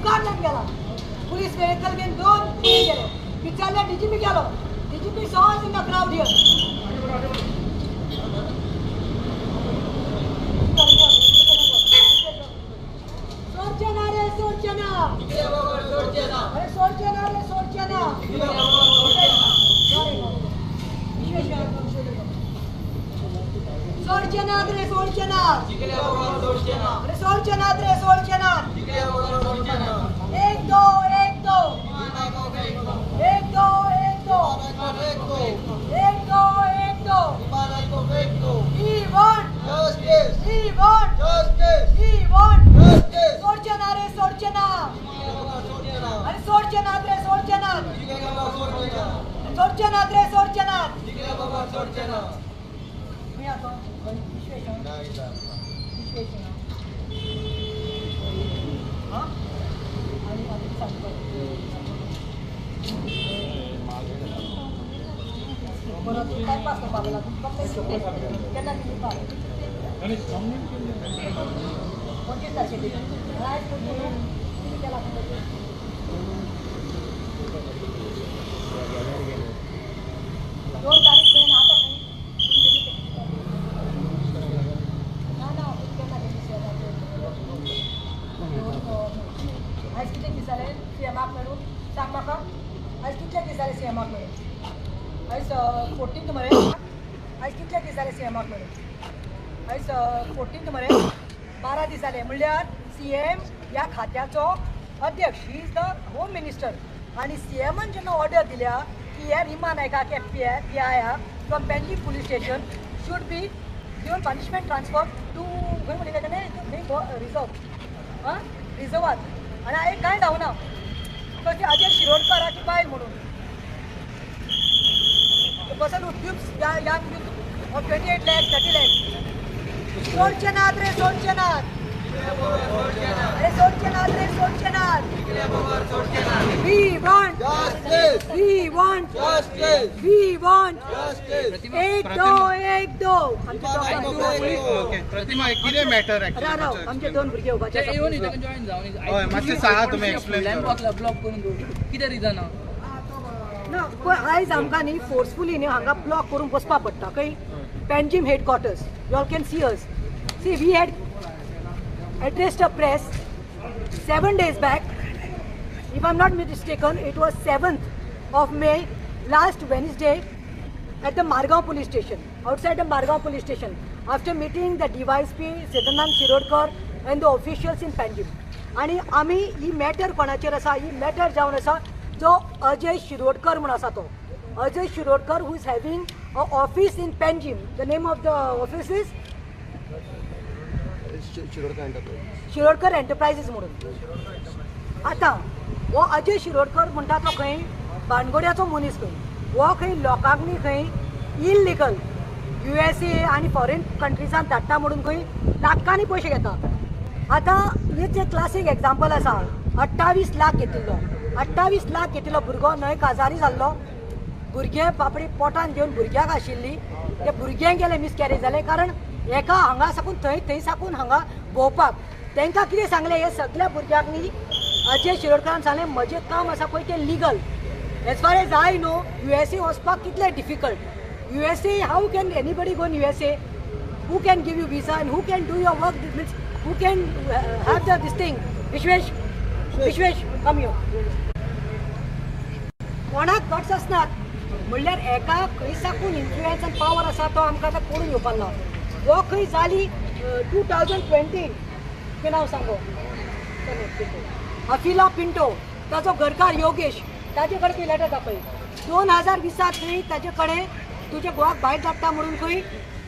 मुखारल्यान गेला police vehicle घेवन दोन पुलीस गेले विचारल्या डीजीपी गेलो DGP saw us in the crowd here. सोडचे ना रे सोडचे ना अरे सोडचे ना रे सोडचे ना सोडचे ना रे सोडचे ना अरे सोडचे ना रे सोडचे ना एक दो एक दो एक दो एक दो एक दो एक दो. We want justice. We want justice. We want justice. सोडचे ना रे सोडचे ना अरे सोडचे ना रे सोडचे ना सोडचे ना रे सोडचे ना. टायमपास करपाक लागून केन्ना दिली 25 तारखेक आयज कितें केला 2 तारीख मेरेन आतां खंय ना ना केन्ना आयज कितले दीस जाले सीएमाक मेळून सांग म्हाका आयज कितले दीस जाले सीएमाक मेळून आयज 14 मरे आयज कितले दीस जाले सीएमाक मेळून आयज 14 मरे 12 दीस जाले म्हणल्यार सीएम ह्या खात्याचो अध्यक्ष he is the home minister आनी सीएमान जेन्ना ऑर्डर दिल्या की ह्या रिमा नायकाक P I from Panjim police station should be given punishment transfer to खंय म्हणिल्लें तेणें खंय रिजर्व आं रिजर्वात आनी हांवें कांय जावना तशी अजय शिरोडकराची बायल म्हणून The person who dupes young youth of 28 lakhs, 30 lakhs. सोडचे नात रे सोडचे नात अरे सोडचे नात रे सोडचे नात. We want justice. We want justice. We want justice. एक दो एक दो. प्रतिमा कितें मॅटर राव आमचे दोन भुरगे उबाचे मातशें सांगा तुमी एक्सप्लेन ब्लॉक करून कितें रिजन ना पळय आयज आमकां न्ही फोर्सफुली न्ही हांगा ब्लॉक करून बसपा पडटा खंय Panjim headquarters. You all can see us. See we had addressed a press 7 days back. If I am not mistaken, it was 7th of May, last Wednesday, at the Margao police station, outside the Margao police station, after meeting the DYSP Siddhanand Shirodkar and the officials in Panjim. आनी आमी ही matter कोणाचेर आसा ही matter जावन आसा जो अजय शिरोडकर म्हूण आसा तो Ajay Shirodkar who is having a office in Panjim. The name of the office is Shirodkar enterprises म्हणून. आतां हो अजय शिरोडकर म्हणटा तो खंय बानगोड्याचो मनीस खंय हो खंय लोकांक न्ही खंय इल्लिगल USA आनी फॉरेन कंट्रीजान धाडटा म्हणून खंय लाखांनी पयशे घेता. आतां हे जे क्लासीक एग्जाम्पल आसा 28 लाख घेतिल्लो 28 लाख घेतिल्लो भुरगो न्हय काजारी जाल्लो भुरगें बापडी पोटान घेवन भुरग्याक आशिल्ली ते भुरगें गेलें मिसकॅरेज जालें कारण एका हांगा साकून थंय थंय साकून हांगा भोंवपाक तांकां कितें सांगलें हे सगल्या भुरग्यांक न्ही अजय शिरोडकरान सांगलें म्हजें काम आसा पळय तें legal. As far as I know USA वचपाक कितलें difficult. USA how can anybody go in USA? Who can give you visa and who can do your work? Means who can have the this thing? Vishwesh, Vishwesh come here. कोणाक guts आसनात म्हणल्यार एका खंय साकून influence आनी power आसा तो आमकां आतां करून येवपाक ना. हो खंय जाली 2020 कितें नांव सांगो अफिला पिंटो ताजो घरकार योगेश ताजे कडेन खंय लेटर दाखय 2020 खंय ताजे कडेन तुज्या घोवाक भायर धाडटा म्हणून खंय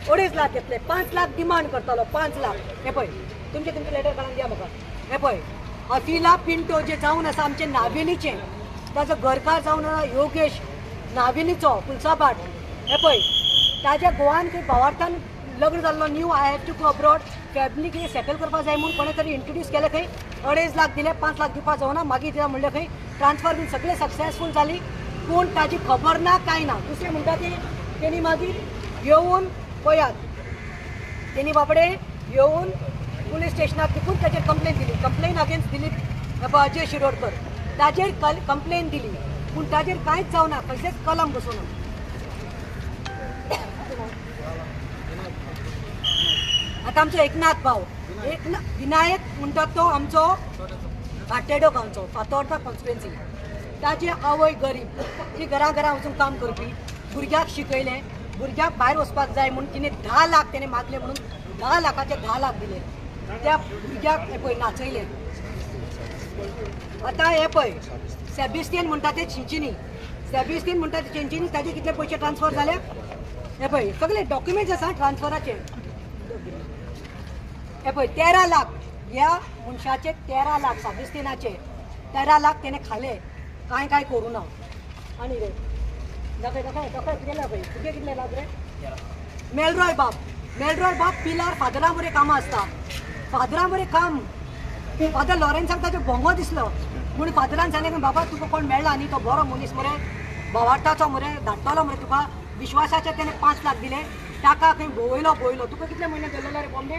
2.5 लाख घेतले 5 लाख डिमांड करतालो 5 लाख. हें पळय तुमचें तुमचें लेटर काडून दिया म्हाका. हें पळय अफिला पिंटो जे जावन आसा आमचे नावेलीचें ताजो घरकार जावन आसा योगेश नावेलीचो कुलसाबाट. हें पळय ताज्या गोवान खंय भावार्थान लग्न जाल्लो new I have to go abroad family कितें सेटल करपाक जाय म्हूण कोणें तरी इंट्रोड्यूस केलें खंय 2.5 लाख दिले 5 लाख दिवपाक जावना मागीर दिता म्हणलें खंय ट्रान्सफर बीन सगळें सक्सेसफूल जाली पूण ताजी खबर ना कांय ना. दुसरें म्हणटा ती तेणी मागीर येवन पळयात तेणी बाबडे येवन पुलीस स्टेशनाक तिकून ताचेर कंप्लेन दिली कंप्लेन अगेन्स्ट दिलीप हे अजय शिरोडकर ताजेर कंप्लेन दिली पूण ताजेर कांयच जावना, कसलेच कलम बसोना. आतां आमचो एकनाथ भाव, विनायक म्हणटात तो आमचो भाटेडो गांवचो, फातोर्डा कॉन्स्टिट्युएन्सी. ताजी आवय गरीब, ती घरा घरा वचून काम करपी, भुरग्याक शिकयलें, भुरग्याक भायर वचपाक जाय म्हूण तिणें 10 लाख तेणें मागले म्हणून 10 लाखाचे 10 लाख दिले. त्या भुरग्याक हें पळय नाचयलें. आतां हें पळय सेबिस्तियन म्हणटा ते चिंचिनी, सेबिस्तियन म्हणटा ते चिंचिनी, ताजे कितले पयशे ट्रान्सफर जाले हे पळय सगळे डॉक्युमेंट्स आसा ट्रान्सफराचे. हे पळय 13 लाख ह्या मनशाचे, 13 लाख सेबिस्तियनाचे 13 लाख तेणें खाले, कांय कांय करूं ना. आनी रे दाखय दाखय दाखय कितें पळय तुगे कितले लाख रे. मेलरॉय बाब, मेलरॉय बाब पिलार फादरा मरे कामां आसता, फादरा मरे काम. फादर लॉरेन्साक ताजो भोंगो दिसलो म्हूण फादरान सांगलें बाबा तुका कोण मेळ्ळा न्ही तो बरो मनीस मरे, बोवाळटाचो मरे, धाडटलो मरे तुका, विश्वासाचे तेणें 5 लाख दिले. ताका खंय भोंवयलो भोंवयलो. तुका कितले म्हयने गेल्लो रे बॉम्बे?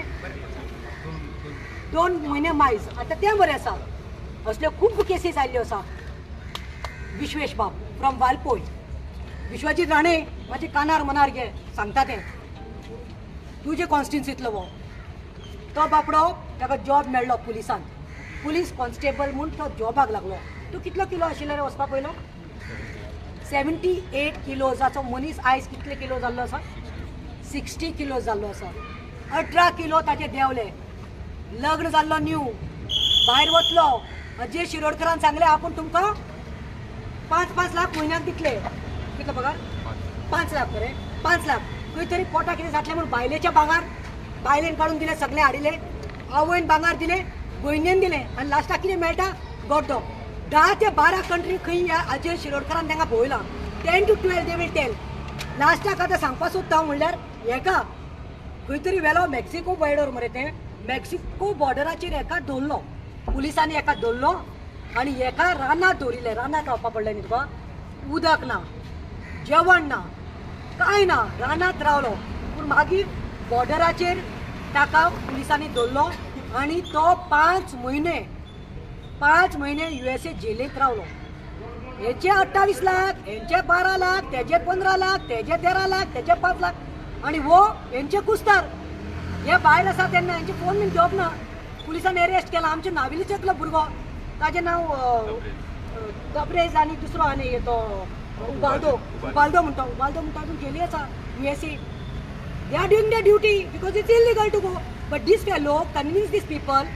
2 म्हयने मायज. आतां तें बरें आसा. असल्यो खूब केसीस आयिल्ल्यो आसा. विश्वेश बाब फ्रॉम वालपोय, विश्वाजीत राणे म्हाजे कानार मनार घे सांगता तें, तुजे कॉन्स्टिट्युन्सींतलो हो तो बापडो, ताका जॉब मेळ्ळो पुलिसान, पुलीस कॉन्स्टेबल म्हूण तो जॉबाक लागलो. तूं कितलो किलो आशिल्लो रे वचपा पयलो? 78 किलोजाचो मनीस आयज कितले किलो जाल्लो आसा? 60 किलो जाल्लो आसा. 18 किलो ताचे देंवले. लग्न जाल्लो न्यू, भायर वतलो. अजय शिरोडकरान सांगलें आपूण तुमकां 5-5 लाख म्हयन्याक दितले. कितलो पगार? 5 लाख मरे, 5 लाख. खंय तरी पोटाक कितें जातलें म्हूण बायलेच्या भांगार बायलेन काडून दिलें, सगळें हाडिल्लें, आवयन भांगार दिलें, भयणीन दिलें, आनी लास्टाक कितें मेळटा? गड्डो. 10 ते 12 कंट्री खंय ह्या अजय शिरोडकरान तांकां भोंवयलां. 10 to 12 they will tell. लास्टाक आतां सांगपा सोदता हांव म्हणल्यार हेका खंय तरी व्हेलो मेक्सिको बॉर्डर मरे, तें मेक्सिको बॉर्डराचेर हेका दवरलो पुलिसांनी, हेका दवरलो आनी हेका रानांत दवरिल्लें. रानांत रावपा पडलें न्ही तुका, उदक ना, जेवण ना, कांय ना, रानांत रावलो. पूण मागीर बॉर्डराचेर ताका पुलिसांनी दवरलो आनी तो 5 म्हयने 5 म्हयने USA जेलींत रावलो. हेचे 28 लाख, हेंचे 12 लाख, तेजे 15 लाख, तेजे 13 लाख, तेजे 5 लाख, आनी हो हेंचे कुस्तार. हे भायर आसा तेन्ना हेंचे फोन बीन घेवप ना. पुलिसान एरेस्ट केला. आमच्या नावेलीचो एकलो भुरगो, ताजें नांव तबरेज आनी दुसरो आनी तो उबाल्दो, उबाल्दो म्हणटा, उबाल्दो म्हणटा अजून जेली आसा USA. They are doing their duty because it's illegal to go. But this fellow convinced these people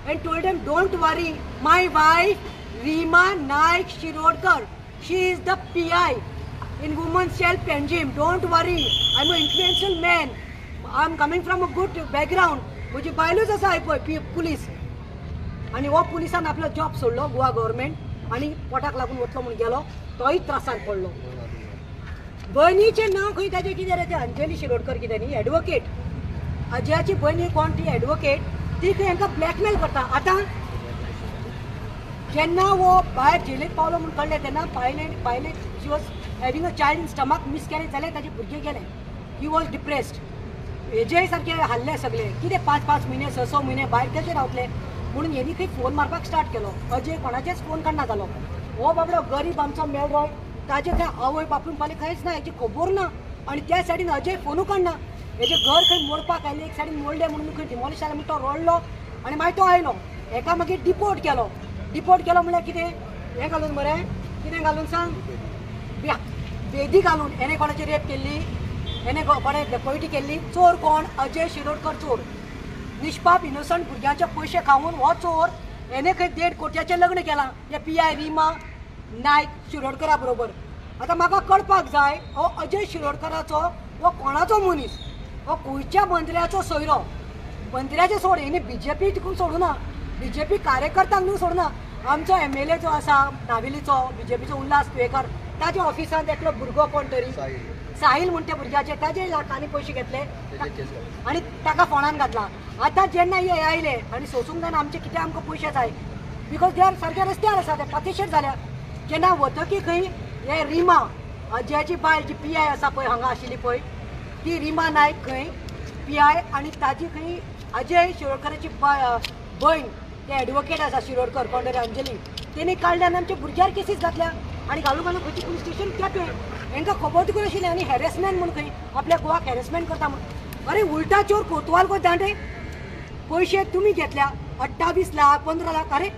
and told them, don't worry, my wife Reema Naik Shirodkar, she is the PI in Women's Cell Panjim. Don't worry, I'm an influential man. I'm coming from a good background. म्हजी बायलूच आसा पळय police. आनी हो पुलिसान आपलो job सोडलो Goa government आनी पोटाक लागून वतलो म्हूण गेलो, तोय त्रासान पडलो. भयणीचें नांव खंय ताजें कितें रे, तें अंजली शिरोडकर कितें न्ही, एडवोकेट. अजयाची भयणी कोण ती एडवोकेट, ती खंय हांकां ब्लॅकमेल करता. आतां जेन्ना हो भायर जेलींत पावलो म्हूण कळ्ळें तेन्ना बायले she was having a child in stomach, miscarriage जालें, ताजें भुरगें गेलें. He was depressed. हेजेय सारके हाल्ले सगळे, कितें 5-5 म्हयने 6-6 म्हयने भायर कशें रावतले म्हणून हेणी खंय फोन मारपाक स्टार्ट केलो. अजय कोणाचेच फोन काडना जालो. हो बाबडो गरीब आमचो मेलरॉय, ताजे खंय आवय बापून पाले खंयच ना, हेची खबर ना. आनी त्या सायडीन अजय फोनूय काडना. हेजें घर खंय मोडपाक आयलें, एक सायडीन मोडलें म्हणून खंय डिमॉलिश जालें म्हूण तो रडलो आनी मागीर तो आयलो. हेका मागीर डिपोर्ट केलो. डिपोर्ट केलो म्हणल्यार कितें, हें घालून मरे, कितें घालून सांग, बेदी घालून. हेणें कोणाची रेप केल्ली, हेणें कोणें डेकोयटी केल्ली. चोर कोण? अजय शिरोडकर चोर. निष्पाप इनोसंट भुरग्यांचे पयशे खावन हो चोर. हेणें खंय 1.5 कोट्याचें लग्न केलां ह्या PI Reema Naik शिरोडकरा बरोबर. आतां म्हाका कळपाक जाय हो अजय शिरोडकराचो हो कोणाचो मनीस, हो खंयच्या मंत्र्याचो सोयरो. मंत्र्याचें सोड, हेणी BJP तिकून सोडूना, BJP कार्यकर्त्यांक न्हू सोडना. आमचो MLA जो आसा नावेलीचो BJPचो उल्हास तुयेकर, ताज्या ऑफिसांत एकलो भुरगो कोण तरी साहील म्हूण त्या भुरग्याचे, ताजे लाखांनी पयशे घेतले आनी ताका फोणान घातला. आतां जेन्ना हे आयले आनी सोसूंक जायना आमचे कितें आमकां पयशे जाय, because they are सारक्या रस्त्यार आसा, ते पातेशेर जाल्या. जेन्ना वतकी खंय हे रिमा अजयाची बायल जी PI आसा पळय हांगा आशिल्ली पळय, ती रिमा नायक खंय PI, आनी ताजी खंय अजय शिरोडकराची भयण ते एडवोकेट आसा शिरोडकर कोण तरी अंजली तेणी काडल्या आनी आमच्या भुरग्यार केसीस घातल्या आनी घालून घालून खंयची पुलीस स्टेशन केपें हेंकां खबर देखून आशिल्लें आनी हॅरेसमेंट म्हूण खंय आपल्या गोवाक हॅरेसमेंट करता म्हूण. अरे उल्टा चोर कोतवाल को दांडे. पयशे तुमी घेतल्या 28 लाख 15 लाख. अरे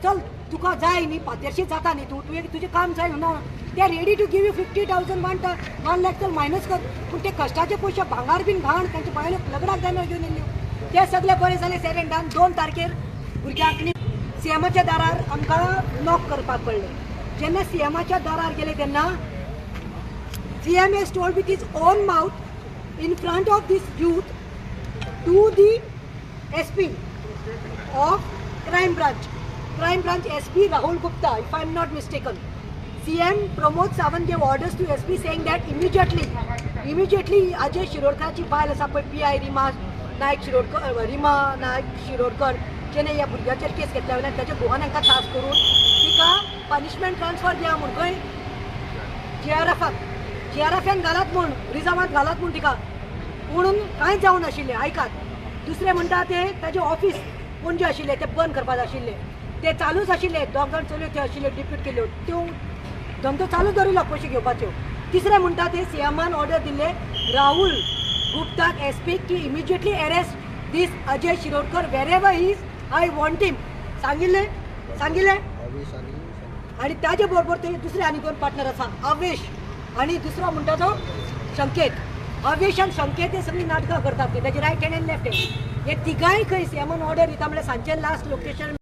चल तुका जाय न्ही पातेरशी जाता न्ही तूं तुवें तुजें काम जाय ना ते ready to give you 50,000 1 lakh चल मायनस कर पूण ते कश्टाचे पयशे भांगार बीन घाण तांच्या बायलो लग्नाक जायना घेवन येयल्ल्यो ते सगळे बरे जाले सेरेंडान 2 तारखेर भुरग्यांक सीएमाच्या दारार आमकां नॉक करपाक पडलें. जेन्ना सीएमाच्या दारार गेले तेन्ना CM has told with his own mouth in front of this youth to the SP of crime branch SP Rahul Gupta, if I am not mistaken. CM Pramod Sawant gave orders to SP saying that immediately Ajay शिरोडकराची बायल आसा पळय PI Rima Naik Shirodkar, Rima Naik Shirodkar जेणे ह्या भुरग्याचेर केस घेतल्या वयल्यान ताच्या घोवान हांकां त्रास करून तिका पनिशमेंट ट्रान्सफर दिया म्हूण खंय जीआरएफाक जीआरएफान घालात म्हूण रिजर्वांत घालात म्हूण तिका म्हणून कांयच जावं नाशिल्लें. आयकात दुसरें म्हणटा ते ताजें ऑफीस पणजे आशिल्लें तें बंद करपाक आशिल्लें ते चालूच आशिल्ले दोग जाण चलयो ते आशिल्ल्यो डिप्यूट केल्यो त्यो धंदो चालू दवरिल्लो पयशे घेवपाच्यो. तिसरें म्हणटा ते सीएमान ऑर्डर दिल्ले राहुल गुप्ताक एसपी की immediately arrest this Ajay Shirodkar wherever he is I want him. सांगिल्लें सांगिल्लें आनी ताजे बरोबर ते दुसरे आनी दोन पार्टनर आसा अवेश आनी दुसरो म्हणटा तो संकेत. अवेश आनी संकेत हे सगळीं नाटकां करतात ते ताजे रायट हँड आनी लेफ्ट हँड हे तिगांय खंय सीएमान ऑर्डर दिता म्हणल्यार सांजचे लास्ट लोकेशन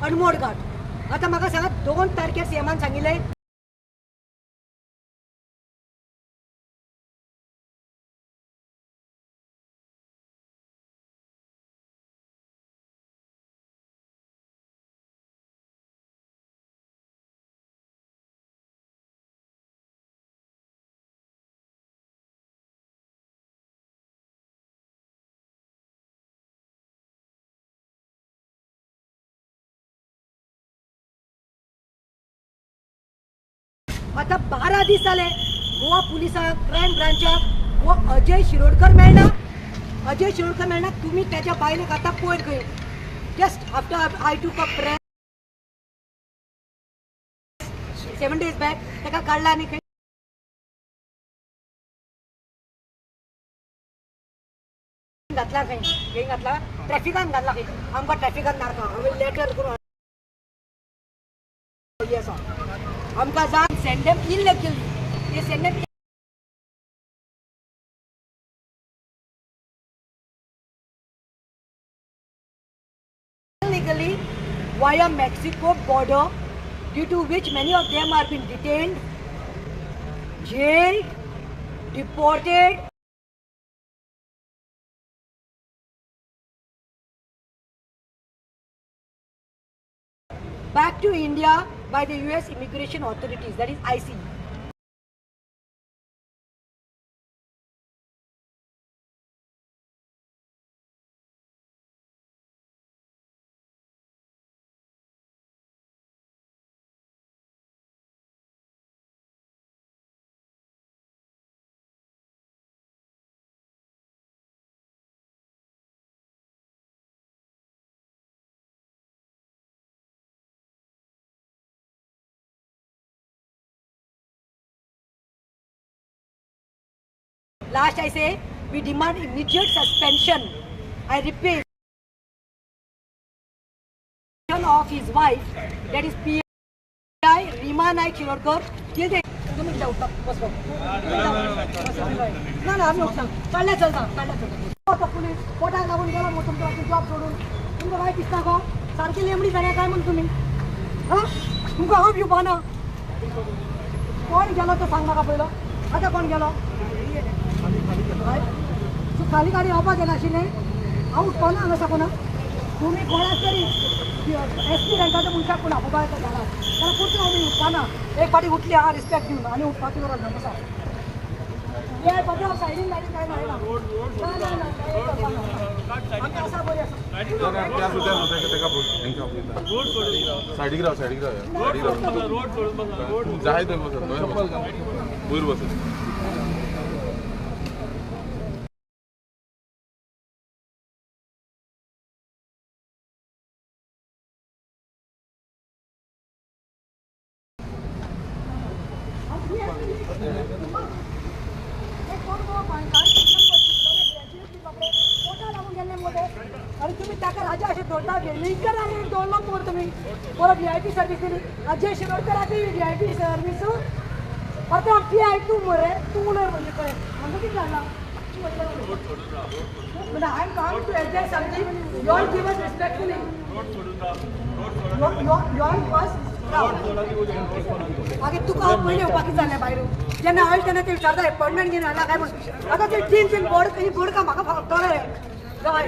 अनमोड घाट. आतां म्हाका सांगात 2 तारखेर सीएमान सांगिल्लें आतां 12 दीस जाले गोवा पुलिसांक क्रायम ब्रांचाक हो अजय शिरोडकर मेळना. अजय शिरोडकर मेळना तुमी ताच्या बायलेक आतां पयर खंय just after I took a press 7 days back ताका काडला आनी खंय घातला खंय खंय घातला ट्रॅफिकान घातला खंय आमकां ट्रॅफिकान नारका हांवें लेटर करून आसा आमकां जाण send them illegally. They send them illegally via Mexico border, due to which many of them are been detained, jailed, deported. Back to India by the US immigration authorities, that is ICE. Last I say, we demand immediate suspension, I repeat, of his wife, that is PI Rima Naik Shirodkar, till the तुमी कित्याक उठता बसलो ना ना आमी उठता काडल्या चलता काडल्या चलता पुलीस पोटाक लागून गेलो मग तुमचो जॉब सोडून तुमकां वायट दिसता गो सारकी लेंबडी जाल्या काय म्हण तुमी हां तुमकां हांव भिवपाना कोण गेलो तो सांग म्हाका पयलो आतां कोण गेलो तूं खाली गाडी येवपाक येनाशिल्लें हांव उठपाना हांगा साकून तुमी कोणाक तरी एस पी रँकाच्या मनशाक कोण आपोवपाक घाला जाल्यार पुरतें आमी उठपाना एक फावटी उठली आहा रिस्पेक्ट दिवन आनी उठपाची गरज ना बसा हे पत्राव सायडीन लायटीन काय ना ना ना आमी आसा बरी आसा सायडीक राव सायडीक राव जाय थंय बसत वयर बसत आणि तुम्ही ताका राजा अशें दवरता वेलिंगकर आनी दवरलो मरे तुमी परत व्ही I P service दिली अजय शिरोडकराची व्ही I P service आतां पी I तूं मरे तूं उलय म्हणजे कळ्ळें हांगा कितें जालां म्हणजे I am come to adjust something you all give us respectfully you all give us मागीर तुका हांव पयलीं येवपाक कितें जालें भायर जेन्ना आयले तेन्ना ते विचारता एपॉयंटमेंट घेवन आयला काय म्हणून आतां ते तीन तीन बोर्ड ही बोर्ड का म्हाका फावतले रे जाय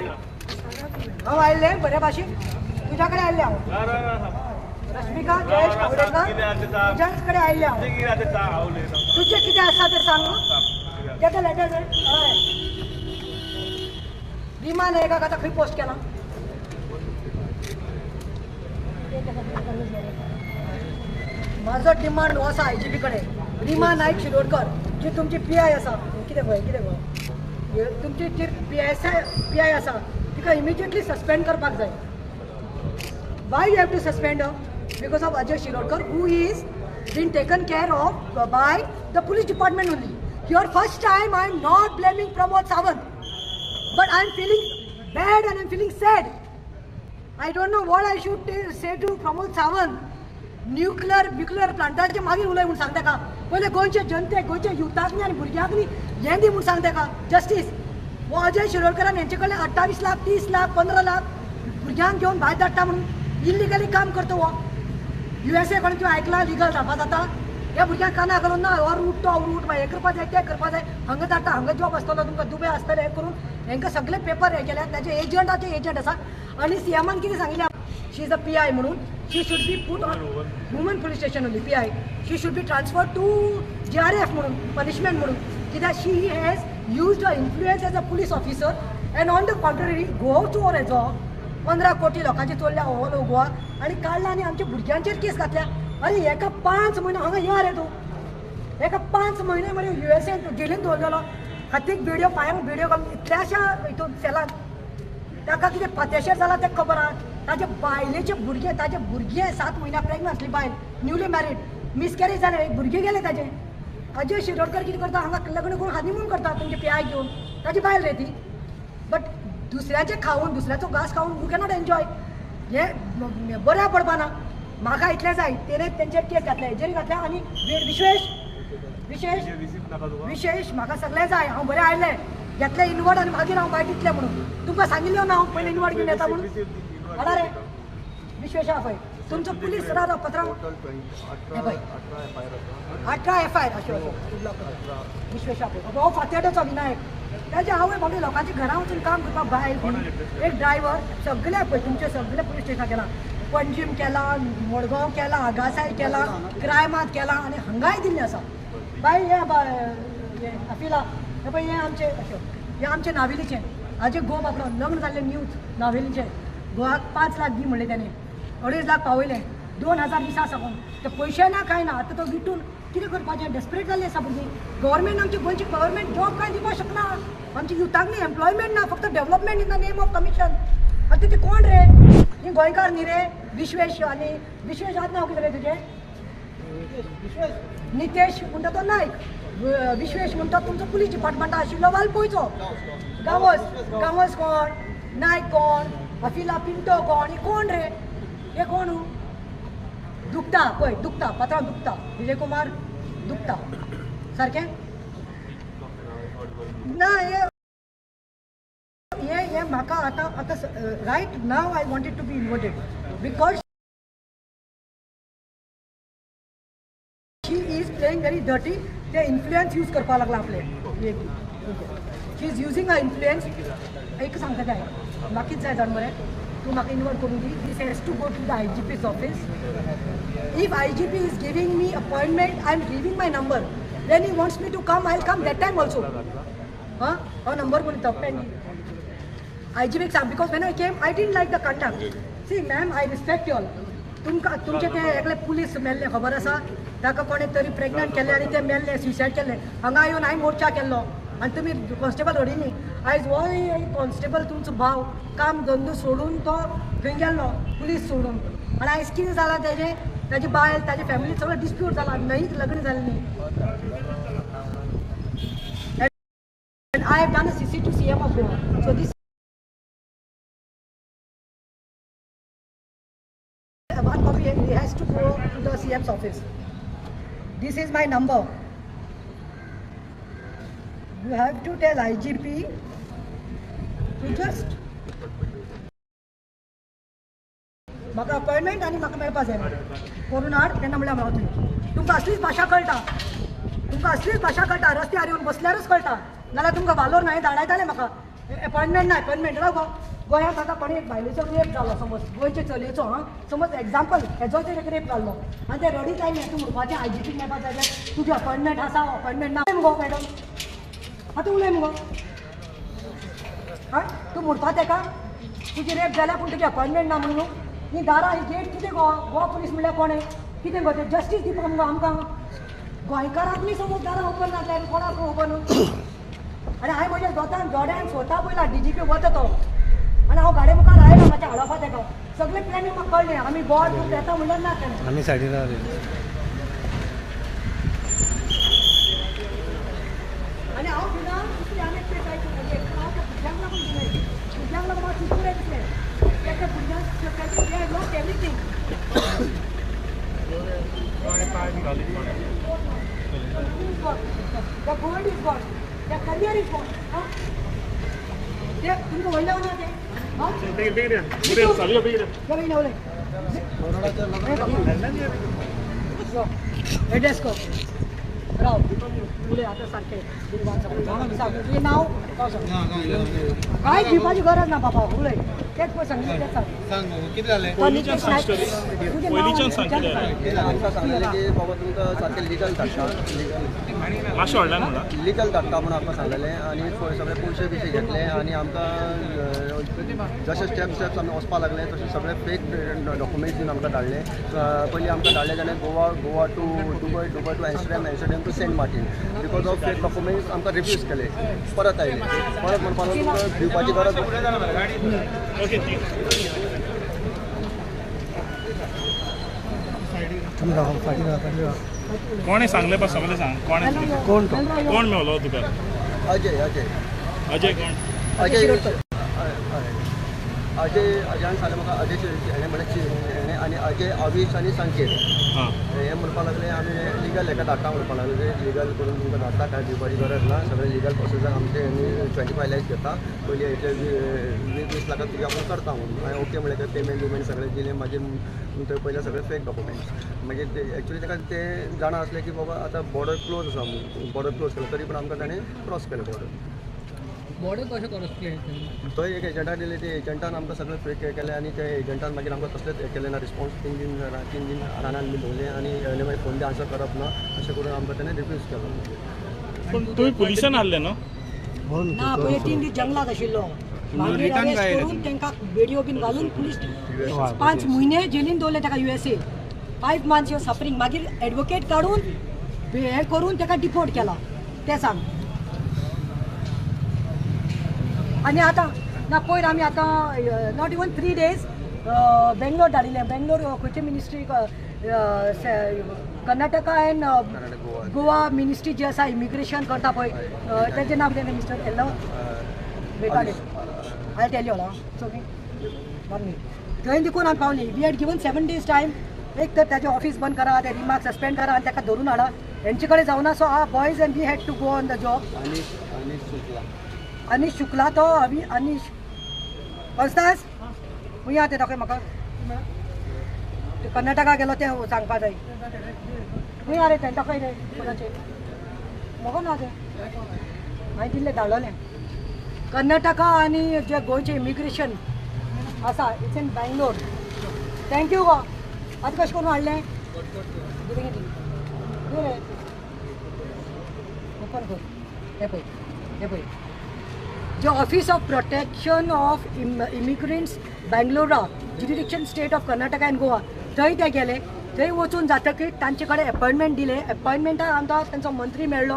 हांव आयिल्लें बऱ्या भाशेन तुज्या कडेन आयिल्लें हांव रश्मिका जयेश खावडेकर तुज्याच कडेन आयिल्लें हांव तुजें कितें आसा तें सांग तेका लेटर हय रिमा नायकाक आतां खंय पोस्ट केला म्हाजो डिमांड हो आसा आय जी पी कडेन रिमा नायक शिरोडकर जी तुमची पी I आसा कितें पळय कितें पळय तुमची जी P S I P I आसा तिका इमिजिएटली सस्पेंड करपाक जाय. Why you have to suspend her? Because of Ajay Shirodkar who is been taken care of by the police department only. Here first time I am not blaming Pramod Sawant but I am feeling bad and I am feeling sad. I don't know what I should say to Pramod Sawant. Nuclear बिक्युलर प्लांटाचे मागीर उलय म्हूण सांगता का पयले गोंयचे जनतेक गोंयच्या युथाक न्ही आनी भुरग्यांक न्ही हें दी म्हूण सांगता का जस्टीस. हो अजय शिरोडकरान हेंचे कडल्यान 28 लाख 30 लाख 15 लाख भुरग्यांक घेवन भायर धाडटा म्हणून इल्लिगली काम करता हो. यू एस ए कोण तुवें आयकलां लिगल जावपा जाता ह्या भुरग्यांक काना घालून ना हो रूट तो रूट हें करपा जाय तें करपा जाय हांगा धाडटा हांगा जॉब आसतलो तुमकां दुबय आसतलें हें करून हेंकां सगळे पेपर हें केल्या ताचे एजंटाचे एजंट आसा. आनी सी एमान कितें सांगिल्लें she is a P I म्हणून she should be put on woman police station only P I she should be transfer to J R F म्हणून पनिशमेंट म्हणून कित्याक she has used her influence as a police officer and on the contrary Goa चोर हेजो 15 कोटी लोकांचे चोरल्या हो लोक गोवा आनी काडला आनी आमच्या भुरग्यांचेर केस घातल्या. आनी हेका 5 म्हयने हांगा या रे तूं हेका 5 म्हयने मरे यू एस एन जेलीन दवरलेलो हातीक बेडयो पांयांक बेडयो घालून इतल्याशा हितून सेलान ताका कितें पात्याशेर जाला तें खबर आहा. ताजे बायलेचे भुरगे ताजे भुरगे 7 म्हयन्या प्रेग्नंट आसली बायल न्यूली मॅरीड मिसकॅरेज जालें एक भुरगें गेलें ताजें. अजय शिरोडकर कितें करता हांगा लग्न करून हनीमून करता तुमचे पी I घेवन ताजी बायल रे ती. बट दुसऱ्याचें खावन दुसऱ्याचो घास खावन you cannot enjoy हें बऱ्या पडपा ना. म्हाका इतलें जाय तेणें तेंचेर केस घातले हेजेर घातल्या आनी विश्वेश विशेष विशेष म्हाका सगळें जाय हांव बरें आयलें घेतलें इनवर्ड आनी मागीर हांव भायर दितलें म्हणून तुमकां सांगिल्लें ना हांव पयलीं इनवर्ड घेवन येता म्हणून. हाडा रे विश्वेश आहा पळय तुमचो पुलीस राव पत्राव हे पळय 18 एफ I R अशें विश्वेश आहा पळय हो फातेड्याचो विनायक ताजे आवय बाबडे लोकांच्या घरां वचून काम करपाक बायल एक ड्रायव्हर सगळे पळय तुमचे सगळे पुलीस स्टेशनां केलां पणजीम केलां मडगांव केलां आगासाय केलां क्रायमांत केलां आनी हांगाय दिल्लें आसा. बाय हें अफिला हें पळय हें आमचें अशें हें आमचें नावेलीचें हाजें घोव बाबडो लग्न जाल्लें न्यूज नावेलीचें गोवाक 5 लाख दी म्हणलें तेणें 2.5 लाख पावयलें 2020 साकून ते पयशे ना कांय ना आतां तो विटून कितें करपाचें डेस्परेट जाल्लें आसा भुरगीं. गव्हर्मेंट आमची गोंयची गव्हर्मेंट जॉब कांय दिवपाक शकना आमच्या युथाक न्ही एम्प्लॉयमेंट ना फक्त development in the name of commission. आतां ते कोण रे ही गोंयकार न्ही रे विश्वेश आनी विश्वेश आतां नांव कितें रे तुजें नितेश म्हणटा तो नायक विश्वेश म्हणटा तुमचो पुलीस डिपार्टमेंटा आशिल्लो वालपोयचो गांवस गांवस कोण नायक कोण अफिला पिंटो कोण हे कोण रे हे कोण दुखता पळय दुखता पत्रां दुखता विजय कुमार दुखता सारकें ना. हे हे म्हाका आतां आतां right now I wanted to be inverted because she is playing very dirty. ते इन्फ्लुयन्स यूज करपाक लागला आपले. She is using a influence. एक सांगता काय म्हाका कितें जाय जाण मरे, तूं म्हाका इन्वर्ट करून दी. This has to go to the IGP's office. If IGP is giving me appointment, I am giving my number. When he wants me to come, I will come that time also. हां, हो number कोणी तप्पेन IGP सांग. Because when I came I didn't like the conduct. See ma'am, I respect you all. तुमकां तुमचे ते एकले police मेल्ले खबर आसा, ताका कोणें तरी प्रेग्नंट केल्लें आनी ते मेल्ले, सुसायड केल्लें. हांगा येवन हांवें मोर्चा केल्लो आनी तुमी कॉन्स्टेबल रडिनी. आयज हो कॉन्स्टेबल तुमचो भाव काम धंदो सोडून तो खंय गेल्लो पुलीस सोडून. आनी आयज कितें जालां तेजें, ताजी बायल ताजी फॅमिली सगळें डिस्प्यूट जाला, न्हंयच लग्न जालें न्ही. And I have done a CC to CM of Goa. So this one copy has to go to the CM's office. This is my number. You have to tell IGP to just म्हाका appointment आनी म्हाका मेळपा जाय करून हाड. तेन्ना म्हणल्यार हांव तुमी तुमकां असलीच भाशा कळटा, तुमकां असलीच भाशा कळटा. रस्त्यार येवन बसल्यारूच कळटा, नाल्यार तुमकां वालोर ना. धाडायताले म्हाका अपॉयंटमेंट ना अपॉयंटमेंट. राव गो, गोंयांत आतां कोणी एक बायलेचो रेप जालो समज, गोंयचे चलयेचो, हां समज एग्जाम्पल हेजो एक रेप जाल्लो आनी ते रडीत आयले. तूं म्हणपाचें IGP मेळपा जाय जाल्यार तुजी अपॉयंटमेंट आसा अपॉयंटमेंट ना मुगो मॅडम. आतां उलय मुगो, हां तूं म्हणपा तेका तुजी रेप जाल्या पूण तुजी अपॉयंटमेंट ना म्हणून. ही दारां ही गेट कितें गो, गोवा पुलीस म्हणल्यार कोणें कितें गो तें जस्टीस दिवपा मुगो आमकां गोंयकारांक न्ही. समज दारां ओपन नासल्यार कोणाक ओपन. आनी हांवें म्हज्या दोतान दोड्यान स्वता पळयला DGP वता तो आनी हांव गाडये मुखार आयलो म्हाज्या हाडपा तेका. सगळें प्लॅनिंग म्हाका कळ्ळें. आमी गोवा येता म्हणल्यार ना केन्ना आमी सायडीन रावले. आनी हांव भिना दुसरी आनी एक प्लेस आयकूं म्हणजे हांव त्या भुरग्यांक लागून भिना, भुरग्यांक लागून म्हाका चिंतून दिसलें त्या भुरग्यांक lost everything. The gold is gone, the career is gone. हां ते तुमकां व्हडलें ना तें. हां एड्रेस कर राव उलय आतां सारकें. तुजें नांव कांय दिवपाची गरज ना बाबा, उलय तेच पळय सांगिल्लें तेच सांग. सांग कितें जालें? पयलींच्यान सांग कितें आमकां सांगलेलें की बाबा तुमकां सारकें लिगल धाडटा, मातशें व्हडल्यान म्हणा, लिगल धाडटा म्हणून आमकां सांगलेलें. आनी सगळे पयशे बिशे घेतले आनी आमकां जशे स्टेप आमी वचपाक लागले तशे सगळे फेक डॉक्युमेंट्स दिवन आमकां धाडले. पयलीं आमकां धाडले जाल्यार Goa, Goa to Dubai, Dubai to Amsterdam, Amsterdam to Saint Martin. Because of fake documents आमकां रिफ्यूज केले. परत आयले, परत म्हणपाक लागलो तुमकां दिवपाची गरज. कोणें सांगलें पा सगळें सांग. कोणें कोण तो कोण मेवलो तुका? अजय. अजय अजय कोण? अजय अजय अजयान सांगलें म्हाका. अजय हेणें म्हणलें हेणें आनी अजय अविश आनी संकेत हे म्हणपाक लागले आमी लिगल हेका धाडटा म्हणपाक लागले. लिगल करून तुमकां धाडटा, कांय दिवपाची गरज ना, सगळें लिगल प्रोसेसाक आमचे आमी 25 lakhs घेता. पयलीं इतले 20 लाखां तुजे आपूण करता म्हणून हांवें ओके म्हणलें. तें पेमेंट बिमेंट सगळें दिलें. मागीर थंय पयलें सगळें फेक डॉक्युमेंट्स. मागीर ते एक्चुली ताका ते जाणा आसलें की बाबा आतां बॉर्डर क्लोज आसा म्हणून, बॉर्डर क्लोज केलो तरी पण आमकां ताणें क्रॉस केलें बॉर्डर. बॉर्डर कशें क्रॉस केलें? थंय एक एजंटाक दिलें, ते एजंटान आमकां सगळें फेक केलें आनी त्या एजंटान मागीर आमकां कसलेंच हें केलें ना रिस्पॉन्स. 3 दीन रानान बी दवरलें आनी हेणें मागीर फोन बी आन्सर करप ना अशें करून आमकां ताणें रिफ्यूज केलो. पूण तुमी पुलिसान हाडलें न्हू? ना पयलीं 3 दीस जंगलात आशिल्लो. मागीर अरेस्ट करून तांकां बेडयो बीन घालून पुलीस 5 म्हयने जेलीन दवरले ताका USA. 5 months your suffering. मागीर एडवोकेट काडून हें करून ताका डिपोर्ट केला तें सांग. आनी आतां ना पयर आमी आतां not even 3 days Bangalore धाडिल्लें. बेंगलोर खंयचे ministry, Karnataka and Goa ministry जी आसा इमिग्रेशन करता पळय तेजें नांव कितें mister Yello Bekade. I tell you all, it's okay 1 minute. थंय देखून आमी पावली. We had given 7 days time. एक तर ताजें ऑफिस बंद करा, ते रिमार्क सस्पेंड करा आनी ताका धरून हाडा. हेंचे कडेन जावना. So our boys and we had to go on the job. Anish Shukla तो अनिश कॉन्स्तास खंय ते दाखय म्हाका. कर्नाटका गेलो तें सांगपा जाय. खंय रे तें दाखय रे कोणाचें म्हाका ना तें हांवें दिल्लें धाडलेलें. कर्नाटका आनी जे गोंयचें इमिग्रेशन आसा it's in Bangalore. Thank you गो. आतां कशें करून हाडलें कितें रे ओपन कर. हें पळय हें पळय जे office of protection of immigrants बेंगलोरा jurisdiction state of Karnataka and Goa थंय ते गेले. थंय वचून जातकीर तांचे कडेन एपॉयंटमेंट दिले. एपॉयंटमेंटाक आमकां तांचो मंत्री मेळ्ळो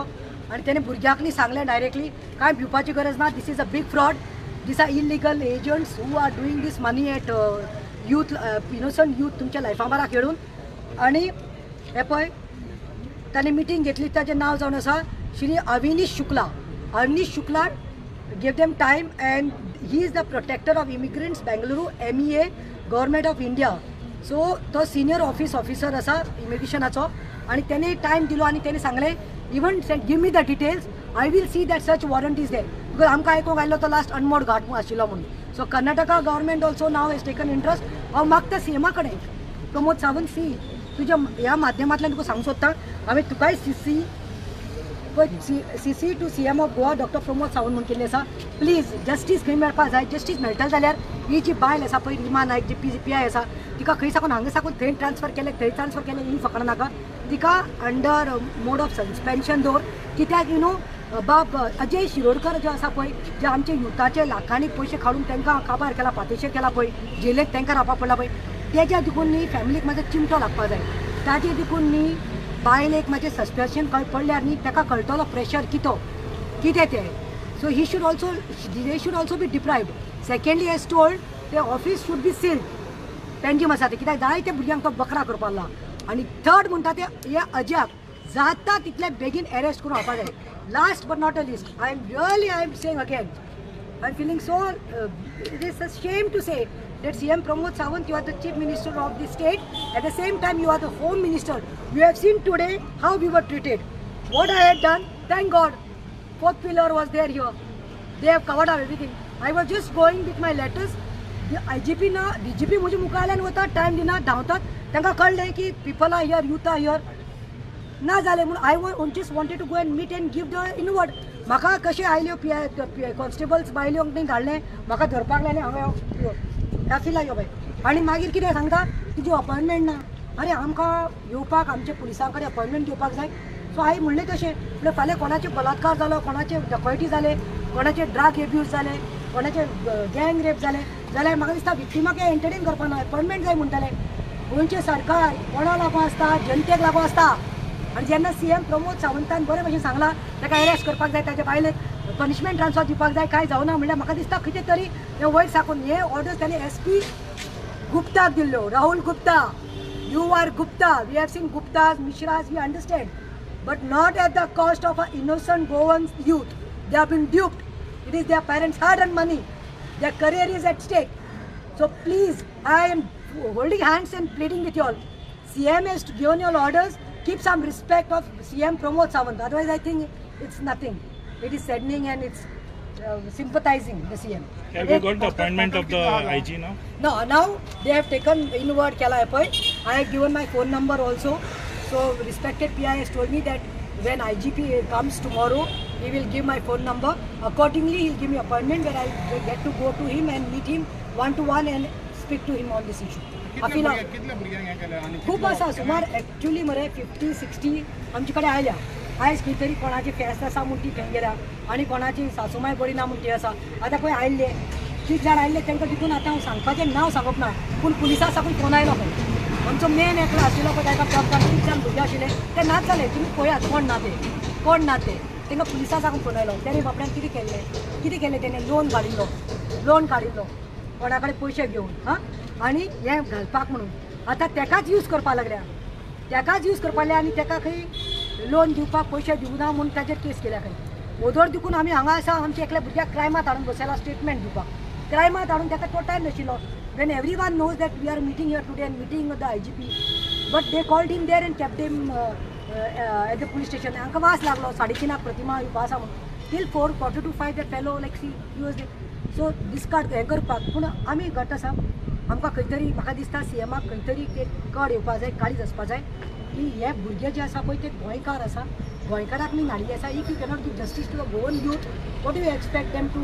आनी तेणें भुरग्यांक न्ही सांगलें डायरेक्टली कांय भिवपाची गरज ना. This is a big fraud. These are illegal agents who are doing this money at youth, innocent youth तुमच्या लायफा बारा खेळून. आनी हें पळय ताणें मिटींग घेतली. ताचें नांव जावन आसा Shri Avnish Shukla. Avnish Shukla gave them time and he is the protector of immigrants Bengaluru MEA government of India. So तो सिनियर ऑफिस ऑफिसर आसा इमिग्रेशनाचो आनी तेणे टायम दिलो आनी तेणे सांगलें even give me the details I will see that such warrant is there. Because आमकां आयकूंक आयलो तो लास्ट अनमोड घाट आशिल्लो म्हणून. So Karnataka government also now has taken interest. हांव मागता सी एमा कडेन प्रमोद सावंत सी तुज्या ह्या माध्यमांतल्यान तुका सांगूंक सोदता हांवें तुकाय सी सी पळय C C to C M of Goa doctor Pramod Sawant म्हूण केल्ली आसा. प्लीज जस्टीस खंय मेळपाक जाय. जस्टीस मेळटलें जाल्यार ही जी बायल आसा पळय Rima Naik G P I आसा तिका खंय साकून हांगा साकून थंय ट्रान्सफर केलें थंय ट्रान्सफर केलें ही फकणां नाका. तिका अंडर मोड ऑफ सस्पेन्शन दवर. कित्याक you know बाब अजय शिरोडकर जे आसा पळय जे आमचे युथाचे लाखांनी पयशे काडून तांकां काबार केला पातेशेर केला पळय जेलेक तांकां रावपाक पडला पळय तेज्या देखून न्ही फॅमिलीक मातसो चिमटो लागपाक जाय. ताजे देखून न्ही बायलेक मातशें सस्पेन्शन पडल्यार न्ही ताका कळटलो प्रेशर कितो कितें तें. So he should also they should also be deprived. Secondly as told ते office should be sealed Panjim आसा तें कित्याक जायते भुरग्यांक तो बकरा करपाक लागला. आनी थर्ड म्हणटा ते हे अजयाक जाता तितले बेगीन एरेस्ट करून हाडपाक जाय. Last but not a least I am really I am saying again I am feeling so it is a shame to say that CM Pramod Sawant, you are the Chief Minister of the state. At the same time, you are the Home Minister. You have seen today how we were treated. What I had done, thank God, fourth pillar was there here. They have covered up everything. I was just going with my letters. The IGP na, DGP मुझे मुखाल्यान वता time दिना धांवतात तांकां कळ्ळें की people are here, youth are here. ना जालें म्हणून I just wanted to go and meet and give the inward. म्हाका कशें आयल्यो पी I constables बायल्यो धाडलें म्हाका धरपाक लायलें हांवें दाखयला यो बाय. आनी मागीर कितें सांगता तुजी अपॉयंटमेंट ना. अरे आमकां येवपाक आमच्या पुलिसां कडेन अपॉयंटमेंट घेवपाक जाय. सो हांवें म्हणलें तशें म्हणल्यार फाल्यां कोणाचे बलात्कार जालो कोणाचे डकॉयटी जाले कोणाचे ड्रग एब्यूज जाले कोणाचे गँग रेप जाले जाल्यार म्हाका दिसता विक्टिमाक एंटरटेन करपाक ना अपॉयंटमेंट जाय म्हणटाले. गोंयचें सरकार कोणा लागून आसता जनतेक लागून आसता. आनी जेन्ना सी एम प्रमोद सावंतान बरे भशेन सांगलां ताका एरेस्ट करपाक जाय ताच्या बायलेक पनिशमेंट ट्रान्सफर दिवपाक जाय कांय जावना म्हणल्यार म्हाका दिसता कितें तरी हें वयर साकून हे ऑर्डर्स ताणें एस पी गुप्ताक दिल्ल्यो. Rahul Gupta, you are Gupta, we have seen Guptas, Mishras, we understand, but not at the cost of a innocent Goan youth. They have been duped. It is their parents hard earned money. Their career is at stake. So please, I am holding hands and pleading with you all. CM has given you all orders. Keep some respect of CM Pramod Sawant. Otherwise, I think it's nothing. It is saddening and it's sympathizing the CM. Have you got the appointment of the IG now? No, now they have taken inward Kela Apoy. I have given my phone number also. So respected PI has told me that when IGP comes tomorrow, he will give my phone number. Accordingly, he will give me appointment where I will get to go to him and meet him one to one and speak to him on this issue. खूब आसा सुमार actually मरे 50-60 आमचे कडेन आयल्या. आयज खंय तरी कोणाची फेस्त आसा म्हूण ती थंय गेल्या आनी कोणाची सासूमाय बरी ना म्हूण ती आसा. आतां पळय आयिल्ले 30 जाण आयिल्ले तांकां तितून आतां हांव सांगपाचें नांव सांगप ना पूण पुलिसां साकून फोन आयलो खंय आमचो मेन एकलो आशिल्लो पळय ताका प्रॉपर 30 जाण भुरगे आशिल्ले ते नाच जाले. तुमी पळयात कोण ना ते कोण ना ते तांकां पुलिसां साकून फोन आयलो. तेणे बापड्यान कितें केल्लें कितें केलें तेणें लोन काडिल्लो लोन काडिल्लो कोणा कडेन पयशे घेवन हां आनी हें घालपाक म्हणून आतां तेकाच यूज करपाक लागल्या तेकाच यूज करपाक लागल्या आनी तेका खंय लोन दिवपाक पयशे दिवना म्हूण ताचेर केस केल्या खंय. ओदोर देखून आमी हांगा आसा आमच्या एकल्या भुरग्याक क्रायमांत हाडून बसयला स्टेटमेंट दिवपाक क्रायमांत हाडून ताका तो टायम नाशिल्लो. When everyone knows that we are meeting here today and meeting the IGP, but they called him there and kept him at the police station. हांकां वास लागलो 3:30 प्रतिमा येवपा आसा म्हणून. Till 4:45 that fellow like see he was so discard हें करपाक. पूण आमी घट आसा, आमकां खंय तरी म्हाका दिसता सीएमाक खंय तरी एक कड येवपा जाय, काळीज आसपा जाय की हे भुरगे जे आसा पळय ते गोंयकार आसा, गोंयकाराक न्ही नाडिल्ले आसा. If you cannot give justice to a Goan youth, what you expect them to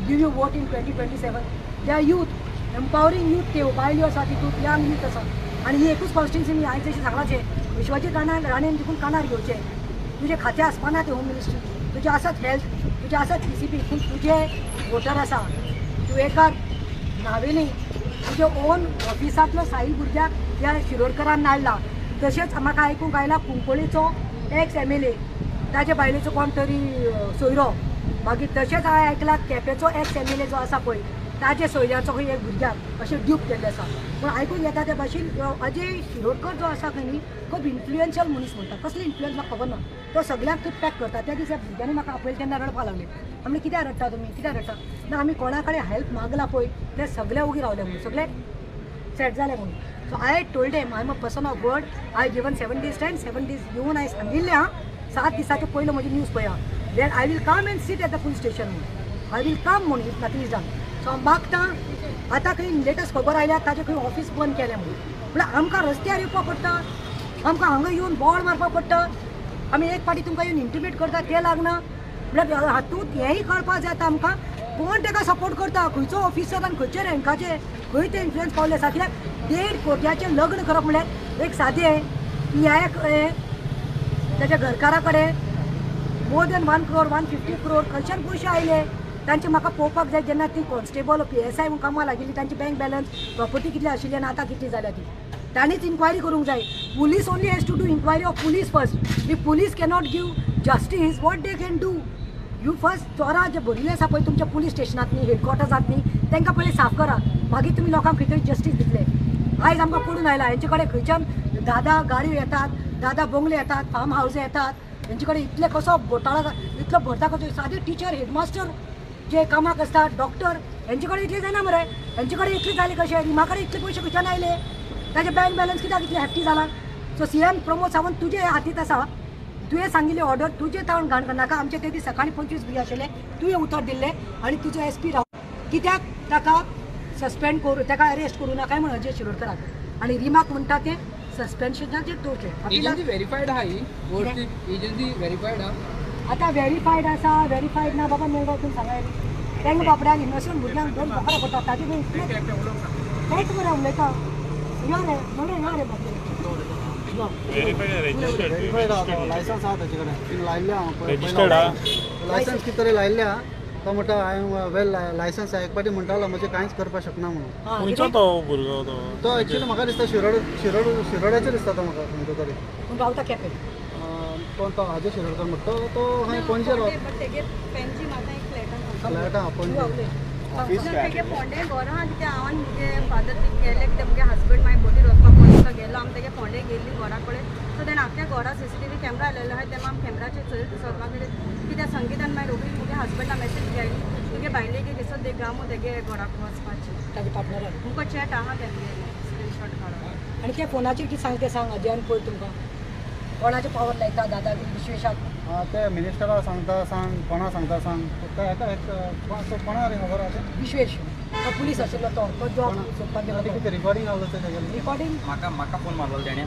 give you vote in 2027? They are youth, empowering youth. त्यो बायल्यो आसा तितूंत, यंग यूथ आसा. आनी ही एकूच कॉन्स्टिट्युन्सी न्ही, हांवें जशें सांगलां विश्वाजीत राणेन देखून कानार घेवचें. तुजें खातें आसपाना तें होम मिनिस्ट्री, तुजें आसत हेल्थ, तुजें आसत PCP, पूण तुजे वोटर आसा. तूं एका नावेली तुजे ओन ऑफिसांतलो साई भुरग्याक ह्या शिरोडकरान नाडला. तशेंच म्हाका आयकूंक आयला कुंकळीचो एक्स MLA ताजे बायलेचो कोण तरी सोयरो, मागीर तशेंच हांवें आयकलां केपेचो एक्स MLA जो आसा पळय ताजे सोयऱ्याचो खंय एक भुरग्याक अशें ड्यूप केल्लें आसा. पूण आयकूंक येता ते भाशेन अजय शिरोडकर जो आसा खंय न्ही खूब इन्फ्लुएन्शियल मनीस म्हणटा. कसली इन्फ्लुएन्स म्हाका खबर ना, तो सगळ्यांक थंय पॅक करता. त्या दिसा भुरग्यांनी म्हाका आपयलें तेन्ना रडपाक लागले. आमी कित्याक रडटा तुमी, कित्याक रडटा? ना आमी कोणा कडेन हेल्प मागला पळय ते सगळे ओगी रावले म्हणून, सगळे सेट जाले म्हणून. So I told them I am a person of word. I given 7 days time, 7 days येवन हांवें सांगिल्लें आं 7 दिसाचे पयलो म्हजी न्यूज पळया, then I will come and sit at the police station म्हणून. I will come म्हणून if nothing is done. So हांव मागता आतां खंय लेटस्ट खबर आयल्या ताजें खंय ऑफीस बंद केलें म्हणून. म्हळ्यार आमकां रस्त्यार येवपाक पडटा, आमकां हांगा येवन बोवाळ मारपाक पडटा. आमी एक फावटी तुमकां येवन इंटिमेट करता तें लागना. म्हळ्यार हातूंत हेंय कळपाक जाय आतां आमकां कोण ताका सपोर्ट करता, खंयचो ऑफिसर आनी खंयचे रँकाचे खंय ते इन्फ्लुएन्स पावले आसा. कित्याक 1.5 कोट्याचें लग्न करप म्हळ्यार एक सादें पी I ताच्या घरकारा कडेन मोर देन 1 crore 150 crore खंयच्यान पयशे आयले तांचे म्हाका पळोवपाक जाय. जेन्ना ती कॉन्स्टेबल PSI म्हणून कामाक लागिल्ली तांची बँक बॅलन्स प्रॉपर्टी कितली आशिल्ली आनी आतां कितली जाल्या ती तांणीच इन्क्वायरी करूंक जाय. Police only has to do inquiry of police first. If police cannot give justice what they can do? You first चोरां जे भरिल्ले आसा पळय तुमच्या पुलीस स्टेशनांत न्ही, हेडक्वॉर्टर्सांत न्ही, तांकां पयलीं साफ करा, मागीर तुमी लोकांक खंय तरी जस्टीस दितले. आयज आमकां पडून आयला हेंचे कडेन खंयच्यान 10-10 गाडयो येतात, 10-10 बंगले येतात, फार्म हावज येतात, हेंचे कडेन इतले कसो घोटाळा इतलो भरता कसो. सादे टिचर हेडमास्टर जे कामाक आसता, डॉक्टर, हेंचे कडेन इतले जायना मरे. हेंचे कडेन इतले जाले कशे? रिमा कडेन इतले पयशे खंयच्यान आयले? ताजे बँक बॅलन्स कित्याक इतले हॅप्टी जाला? सो CM Pramod Sawant तुजे हातींत आसा, तुवें सांगिल्ली ऑर्डर तुजें तावन घाण करनाका. आमचे ते दीस सकाळीं 25 भुरगे आशिल्ले, तुवें उतर दिल्लें आनी तुजो SP राव कित्याक ताका सस्पेंड करूं, ताका अरेस्ट करूं नाका म्हण अजय शिरोडकराक. आनी रिमाक म्हणटा तें सस्पेन्शनाचेर दवरचें. एजन्सी वेरीफायड आहा ही, एजन्सी वेरीफायड आहा. आतां वेरीफायड आसा वेरीफायड ना बाबा मेळटा तुमी सांगा. तांकां बाबड्यांक इनोसंट भुरग्यांक दोन बोकडां पडटा ताजे कडेन तेच बरें उलयता. यो रे म्हणून यो रे बाबा. वेरीफायड आहा, लायसन्स आहा ताचे कडेन लायिल्लें हांव, लायसन्स कितें तरी लायिल्लें आहा. तो म्हणटा हांवें वेल लायसन्स एक पाटी म्हणटालो म्हजें कांयच करपाक शकना म्हणून. खंयचो तो भुरगो? तो एक्चुअली म्हाका दिसता शिरोड, शिरोड शिरोड्याचेर दिसता तो म्हाका खंयचो तरी. पूण रावता केपें. कोण तो अजय शिरोडकर म्हणटा तो खंय पणजे रावता. फ्लॅट आहा पणजे. फोंडे घर आहा कित्याक हांव आनी मुगे फादर गेले कित्याक मुगे हजबंड मागीर बोटीर वचपाक पयलीं गेलो. आमी तेगे फोंडे गेल्ली घरा कडेन. सो तेणें आख्ख्या घरा CCTV camera आयलेलो आहा, तेन्ना आमी कॅमेराचेर चोयलें सोदपाक गेले कित्याक संगीतान मागीर रोखडी मुगे हजबंडा मॅसेज गेली तुगे बायलेक दिसत देख गांव तेगे घराक वचपाचें. ताजे पार्टनरान तुमकां चॅट आहा तेगे स्क्रिनशॉट काडून. आनी ते फोनाचेर कितें सांग तें सांग अजयान पळय तुमकां कोणाचें पावर लायता दादागिरी विश्वेशाक. ते मिनिस्टरा सांगता सांग, कोणा सांगता सांग, कोणा रे खबर आसा? विश्वेश तो पुलीस आशिल्लो तो तो जॉब सोदपाक गेलो. कितें रिकॉर्डिंग आसलो तें तेगेलें? रिकॉर्डिंग म्हाका म्हाका फोन मारलो तेणें,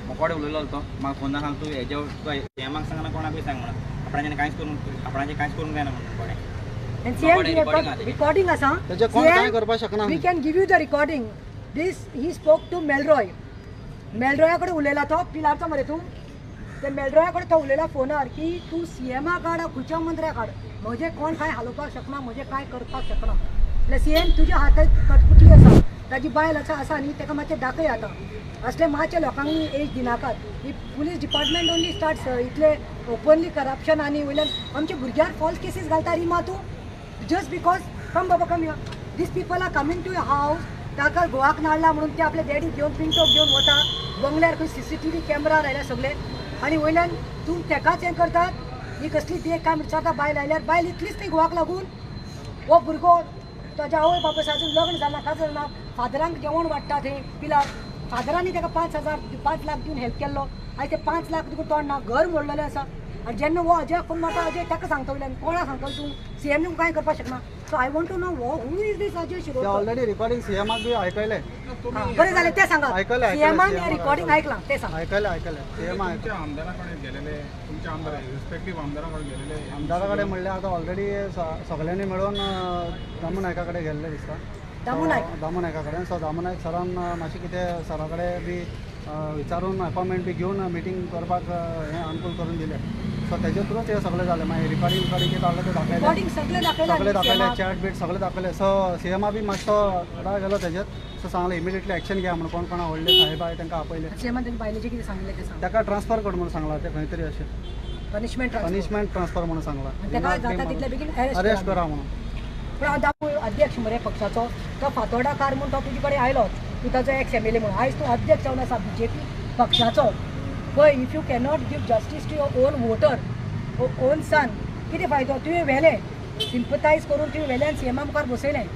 मोकोडे उलयलो तो म्हाका फोनार सांग तूं हेजे तूं हेमाक सांग ना कोणाकूय सांग म्हणून आपणाचें कांयच करूंक आपणाचें कांयच करूंक जायना म्हणून कोणें. रिकॉर्डिंग आसा तेजें कोण कांय करपाक शकना. We can give you the recording. This he spoke to Melroy. मेलरॉया कडेन उलयला तो पिलारचो मरे तूं, ते मेलरॉया कडेन तो उलयला फोनार की तूं सीएमा काड खंयच्या मंत्र्या काड, म्हजें कोण कांय हालोवपाक शकना, म्हजें कांय करपाक शकना. म्हणल्यार सीएम तुज्या हातांत कटपुतली आसा, ताजी बायल आसा आसा न्ही ताका मातशें दाखय. आतां असले मातशे लोकांक एज दिनाकात. ही पुलीस डिपार्टमेंट ओनली स्टार्ट इतले ओपनली करप्शन आनी वयल्यान आमच्या भुरग्यार फॉल्स केसीस घालता रिमा तूं जस्ट because कम बाबा कम यो. These people are coming to your house. ताका गोवाक नाडला म्हणून ते आपले डॅडी घेवन पिंटोक घेवन वता, बंगल्यार खंय CCTV camera लायल्या सगळे आनी वयल्यान तूं तेकाच हें करतात. ही कसली देख काय विचारता बायल आयल्यार बायल इतलीच ती गोवाक लागून हो भुरगो ताज्या आवय बापायस अजून लग्न जाला काजल ना, फादरांक जेवण वाडटा थंय पिलार. फादरांनी ताका 5 लाख दिवन हेल्प केल्लो. आयज ते 5 लाख तुका तोंड ना, घर मोडलेलें आसा. आनी जेन्ना हो अजयाक फोन मारता, अजय ताका सांगता वयल्यान कोणाक सांगतलो तूं, सीएम कांय करपाक शकना. So I want to know who is this Ajay Shirodkar. Already recording सीएमाक बी आयकलें. बरें जालें तें सांगा, सीएमान हें रिकॉर्डिंग आयकलां तें सांगा. आयकलें आयकलें सीएमा तुमच्या आमदारा कडेन गेलेले, तुमच्या आमदार रिस्पेक्टीव आमदारा कडेन गेलेले, आमदारा कडेन म्हणल्यार आतां ऑलरेडी सगळ्यांनी मेळून दामू नायका कडेन गेल्ले दिसता. दामू नायक, दामू नायका कडेन. सो दामू नायक सरान मातशें कितें सरा कडेन बी विचारून अपॉयंटमेंट बी घेवन मिटींग करपाक हें अनुकूल करून दिलें. सो तेजे थ्रूच हें सगळें जालें. मागीर रिकॉर्डिंग विकॉर्डिंग कितें आहलें तें दाखयलें, सगळें सगळें दाखयलें, चॅट बीट सगळें दाखयलें. सो सीएमा बी मातसो राग गेलो तेजेर. सो सांगलें इमिडिएटली एक्शन घेया म्हणून, कोण कोणा व्हडले साहेब आहाय तांकां आपयले. सीएमान तेंच्या बायलेचें कितें सांगलें तें सांग. ताका ट्रान्सफर कर म्हणून सांगलां, तें खंय तरी अशें पनिशमेंट ट्रान्सफर म्हणून सांगलां, ताका जाता तितले बेगीन अरेस्ट करा म्हणून. पूण हांव दामू अध्यक्ष मरे पक्षाचो, तो फातोर्डाकार म्हूण तो तुजे कडेन आयलो, तूं ताजो एक्स एम एल ए म्हणून. आयज तूं अध्यक्ष जावन आसा बीजेपी पक्षाचो. पळय, if you cannot give justice to your own voter, own son, कितें फायदो? तुवें व्हेलें सिंपथायज करून, तुवें व्हेलें सीएमा मुखार बसयलें.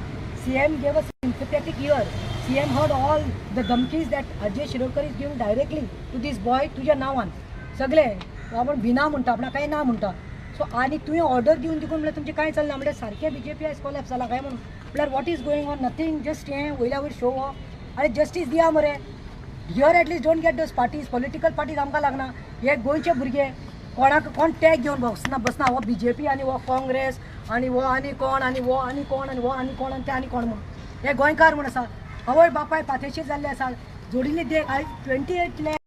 CM gave a sympathetic ear. CM heard all the धमकीज that Ajay Shirodkar is giving directly to this boy तुज्या नांवान. सगळें आपूण भिना म्हणटा, आपणाक कांय ना म्हणटा. सो आनी तुवें ऑर्डर दिवन दिकून म्हणल्यार तुमचें कांय चलना, म्हणल्यार सारकें बीजेपी आयज कोलॅप्स जाला काय म्हणून. म्हणल्यार what is going on? Nothing, just हें वयल्या वयर शो हो. आनी जस्टीस दिया मरे. Here at least don't get those parties, political parties आमकां लागना. हे गोंयचे भुरगे कोणाक कोण टॅग घेवन बसना बसना, हो बीजेपी आनी हो काँग्रेस आनी हो आनी कोण आनी हो आनी कोण आनी हो आनी कोण आनी ते आनी कोण म्हणून. हे गोंयकार म्हूण आसा, आवय बापाय पाथेशीर जाल्ले आसा, जोडिल्ली देख. आयज 28 लाख